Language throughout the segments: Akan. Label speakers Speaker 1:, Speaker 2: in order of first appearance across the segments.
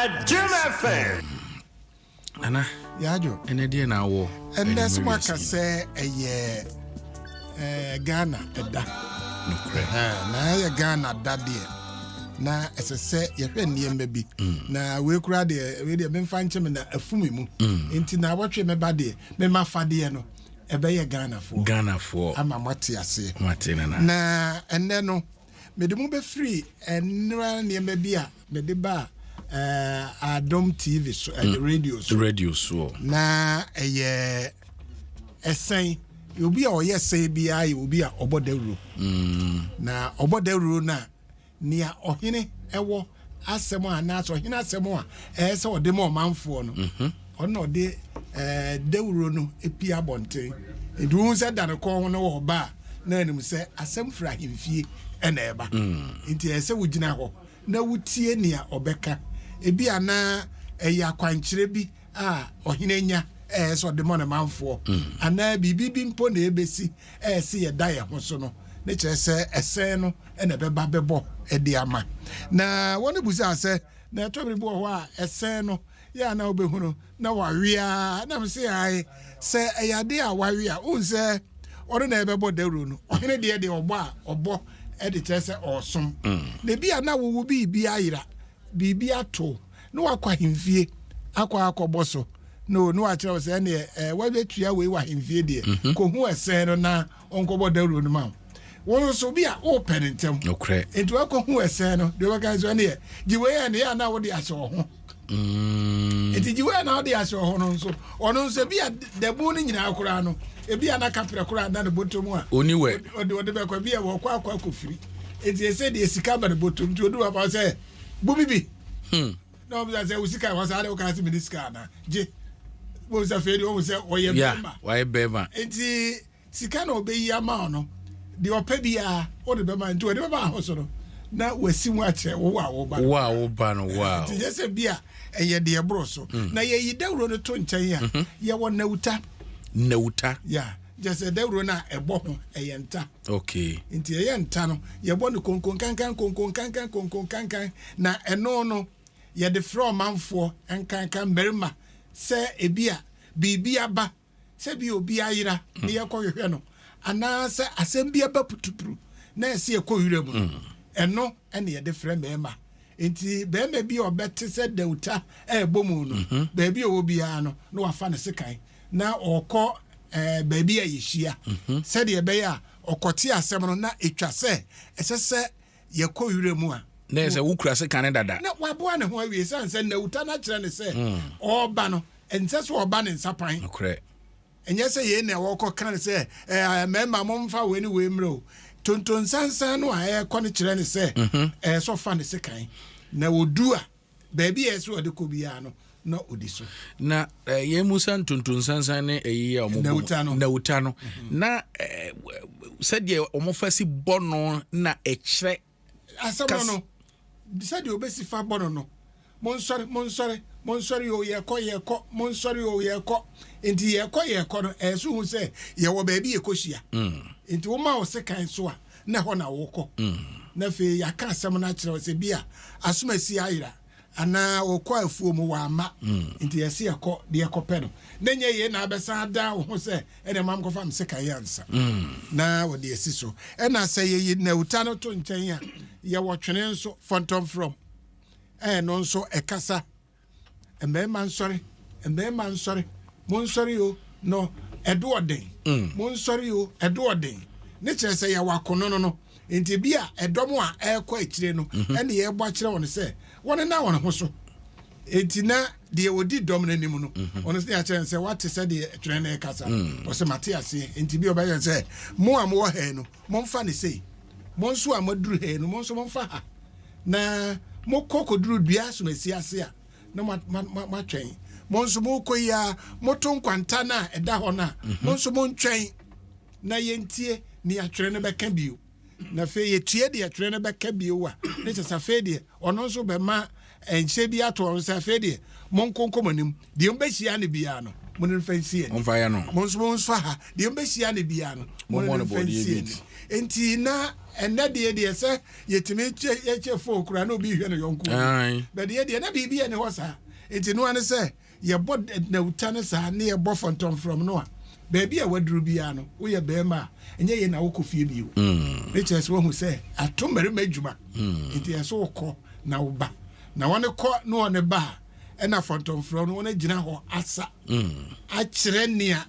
Speaker 1: Adom FM.
Speaker 2: Nana,
Speaker 3: Yɛadwo.
Speaker 2: Ɛnɛ deɛ na awɔ.
Speaker 3: Ɛnɛ sɛ moaka sɛ ɛyɛ eh, Ghana ɛda.
Speaker 2: Nokorɛ.
Speaker 3: Na ɛyɛ Ghana da deɛ na ɛsɛ sɛ yɛhwɛ nneɛma bi.
Speaker 2: Mm.
Speaker 3: Na wei koraa deɛ wei deɛ memfa nkyɛ me na afu me mu. Nti na awɔtwe mɛba deɛ mema fadeɛ no ɛbɛyɛ Ghanafoɔ.
Speaker 2: Ghanafoɔ.
Speaker 3: Ama moate aseɛ.
Speaker 2: Moate nana.
Speaker 3: Na ɛnɛ no mede mo bɛfiri nnora nneɛma bi a mede ba eh, Adom TV so, eh, radio so.
Speaker 2: Radio soɔ.
Speaker 3: Na ɛyɛ ɛsɛn. Obi a ɔyɛ sɛn biara yɛ obi a ɔbɔ dawuro. Na ɔbɔ dawuro no a, nea ɔhene ɛwɔ asɛm a anaasɛ ɔhene asɛm a ɛyɛ sɛ ɔde ma ɔmanfoɔ no, ɔno na ɔde eh, dawuro no pie abɔnten. Nti wohu sɛ da ne kɔn ho no wɔ ɔba a, na anim sɛ asɛm firi ahemfie ɛna ɛba. Nti ɛyɛ sɛ wogyina hɔ na wotie nea ɔbɛka. Ebi a na ɛyɛ akwankyerɛ bi a ɔhene anya ɛyɛ sɛ ɔde ma ne manfoɔ, anaa biribi bi mpo na ɛbɛsi ɛyɛ sɛ yɛda yɛn ho so no, ne kyerɛ sɛ ɛsɛn no ɛna ɛbɛba bɛbɔ ɛde ama. Na wɔn busaa sɛ, na ɛtɔ bere bi wɔ hɔ a ɛsɛn no yɛ a na wobɛhunu na wawea, na mese ae, sɛ ɛyɛ ade a wawe a, wohu sɛ ɔno na ɛbɛbɔ dawuro no. Ɔhene deɛ deɛ ɔbɔ a ɔbɔ ɛde kyerɛ sɛ ɔresom. Na ebi a na wowo biribi ayera, biribi ato, na wakɔ ahemfie akɔ akɔbɔ so. No, na wakyerɛ wo sɛ ɛneɛ ɛɛ wabɛtua wei wɔ ahemfie deɛ, kɔhu ɛsɛn no na ɔnkɔbɔ dawuro no ma wo. Wo nso bi a wopɛ ne ntɛm.
Speaker 2: Nokorɛ.
Speaker 3: Nti wakɔhu ɛsɛn no, deɛ wobɛka nso ɛneɛ gye wei a ɛneɛ a na wode ahyɛ wo ho. Nti gye wei a na wode ahyɛ wo ho no nso, ɔno nso ebi a dabu no nyinaa koraa no, ebi a na kaprɛ koraa da ne bɔtɔ mu a,
Speaker 2: Oni wɛ.
Speaker 3: ɔde ɔde bɛkɔ, ebi a wɔkɔ akɔ akɔfiri. Nti ɛsɛ deɛ sika ba ne bɔtɔ mu, nti odu hɔ a sɛ bu bi bi. Na wɔn sɛ wo sika wɔ saa de wɔka sɛ mede sika ana gye. Wɔn sɛ afei deɛ wɔn sɛ ɔyɛ bɛrima.
Speaker 2: Wayɛ bɛrima.
Speaker 3: Nti sika na ɔbɛyi ama wo no, deɛ ɔpɛ biara wode bɛma, nti wɔde bɛma aho so no na wasi mu akyerɛ wo a woba no.
Speaker 2: Wo a woba no, wow.
Speaker 3: Nti nyɛ sɛ bi a ɛyɛ deɛ ɛboro so. Na yɛyi dawuro no to nkyɛn a, yɛwɔ nawuta.
Speaker 2: Nawuta.
Speaker 3: Ya, kyerɛ sɛ dawuro no a ɛbɔ ho ɛyɛ nta.
Speaker 2: Okay.
Speaker 3: Nti ɛyɛ nta no, yɛbɔ no konkonkankan konkonkankan konkonkankan, na ɛno no yɛde frɛ ɔmanfoɔ nkankan mmarima sɛ ebi a biribi aba, sɛ bi obi ayera na yɛkɔhwehwɛ no, anaasɛ asɛm bi aba putupuru na ɛsɛ yɛkɔ wira mu no, ɛno ɛna yɛde frɛ mmarima. Nti barima bi a ɔbɛte sɛ dawuta ɛrebɔ mu no, baabi a ɔwɔ biara no na wafa ne sekan na ɔkɔ ɛɛ baabi a yɛhyia, sɛdeɛ ɛbɛyɛ a ɔkɔte asɛm no na ɛtwa sɛ ɛsɛ sɛ yɛkɔ wira mu a.
Speaker 2: Na yɛ sɛ wokura sekan ne dada.
Speaker 3: Na waboa ne ho awie, sane sɛ nawuta no akyerɛ ne sɛ ɔreba no, ɛnsɛ sɛ ɔba ne nsa pan.
Speaker 2: Nokorɛ.
Speaker 3: Ɛnyɛ sɛ yei na wɔkɔ ka no sɛ ɛɛ mmarima momfa wei ne wei mmerɛ o. Tontonsansan no a ɛrekɔ no kyerɛ ne sɛ ɛyɛ sɛ ɔfa ne sekan na ɔdu a baabi a ɛsɛ sɛ ɔde kɔ biara no na ɔdi so.
Speaker 2: Na eh, yɛn mu sa ntontonsansan ne ɛyi a wɔn
Speaker 3: Nawuta no.
Speaker 2: Nawuta no. Na eh, sɛdeɛ wɔn fa si bɔ no na ɛkyerɛ.
Speaker 3: Asɛm no no, sɛdeɛ ɔbɛsi fa bɔ no no, monsɔre, monsɔre, monsɔre o, yɛkɔ, yɛkɔ, monsɔre o, yɛkɔ. Nti yɛkɔ, yɛkɔ no, ɛyɛ so hu sɛ yɛwɔ baabi yɛkɔhyia. Nti woma wo sekan so a, na ɛhɔ na wokɔ. Na afei yɛaka asɛm no akyerɛ wo sɛ bi a asomasi ayera anaa ɔkɔ afuo mu wamma. Nti yɛse yɛkɔ deɛ yɛkɔpɛ no. Na nyɛ yei na abɛsan ada wo ho sɛ ɛna ma mkɔfa me sekan yi ansa. Na wɔde asi so. Ɛna sɛ yɛyi nawuta no to nkyɛn a, yɛwɔ twene nso, fɔntɔmfrɔm. Ɛno nso ɛkasa. Mmarima nsɔre, mmarima nsɔre, monsɔre o, no ɛdo ɔden. Monsɔre o, ɛdo ɔden. Ne kyerɛ sɛ yɛwɔ akono no no. Nti bi a ɛdɔm a ɛrekɔ akyire no, ɛne yɛrebɔ akyerɛ wɔn sɛ wɔnena wɔn ho so. Nti na deɛ ɔdi dɔm no anim no, ɔno nso yɛakyerɛ no sɛ wate sɛ deɛ twerɛ no ɛkasa. Ɔsɛ mate aseɛ. Nti bi a ɔbɛyɛ sɛ mo a mowɔ ha yi no, momfa no sei. Mo nso a moaduru ha yi no, mo nso momfa ha. Na mokɔ kɔduru dua asomasi ase a, na moatwɛn. Mo nso mokɔ yi a, moto nkwanta no a ɛda hɔ no a, mo nso montwɛn na yɛntie nea twerɛ no bɛka bio. Na afei yɛtie deɛ twerɛ no bɛka bio a, ne kyɛ sɛ afei deɛ ɔno nso bɛma nhyɛ bi ato ɔno sɛ afei deɛ monko nkɔ mo anim. Deɛ mobɛhyia no biara no, mo ne no mfa nsi ani.
Speaker 2: Momfa yɛ no.
Speaker 3: Mo nso momfa ha. Deɛ mobɛhyia no biara no, mo ne no mfa nsi ani. Enti na Ɛnnɛ deɛ deɛ sɛ yɛtumi kyɛ yɛkyɛ phone koraa na obi hwɛ no yɔnko. Bɛde yɛ deɛ na biribi yɛ ne hɔ saa. Nti no ane sɛ yɛbɔ nawuta no saa ne yɛbɔ fɔntɔmfrɔm no a, baabi a waduru biara no, woyɛ bɛrima a, ɛnyɛ yɛ na wokɔ fie bio. Ne kyerɛ sɛ woahu sɛ ato mmarima adwuma. Nti ɛsɛ wokɔ na woba. Na wɔne kɔ na wɔne ba a, ɛna fɔntɔmfrɔm no wɔne gyina hɔ asa akyerɛ nea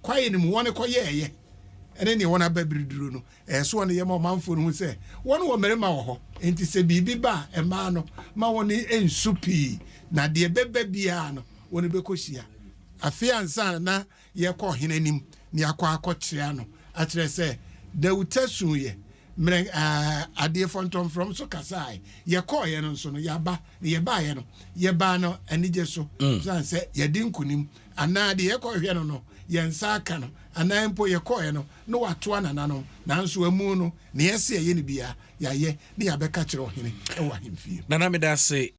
Speaker 3: kwaeɛ no mu wɔne kɔyɛɛyɛ ɛne nea wɔn aba biriduro no. Ɛyɛ so wɔn yɛ ma ɔmanfoɔ no hu sɛ wɔn wɔ mmarima wɔ hɔ. Nti sɛ biribi ba a, mmaa no ma wɔn nsu pii, na deɛ bɛba biara no wɔn bɛkɔ hyia. Afei ansa na yɛkɔ ɔhene anim na yɛakɔ akɔkyerɛ ano akyerɛ sɛ dawuta suiɛ mmerɛ adeɛ fɔntɔmfrɔm so kasae, yɛkɔɔyɛ no nso no, yɛaba na yɛbaeɛ no, yɛbaa no anigye so, sane sɛ yɛde nkonim anaa deɛ yɛkɔhwɛ no, yɛn nsa aka no, anaa mpo yɛkɔɔyɛ no na watoa nananom, nanso amu no na yɛsɛ yɛyɛ no bia yɛayɛ ne yɛabɛka kyerɛ ɔhene ɛwɔ ahemfie.
Speaker 2: Nana, meda ase.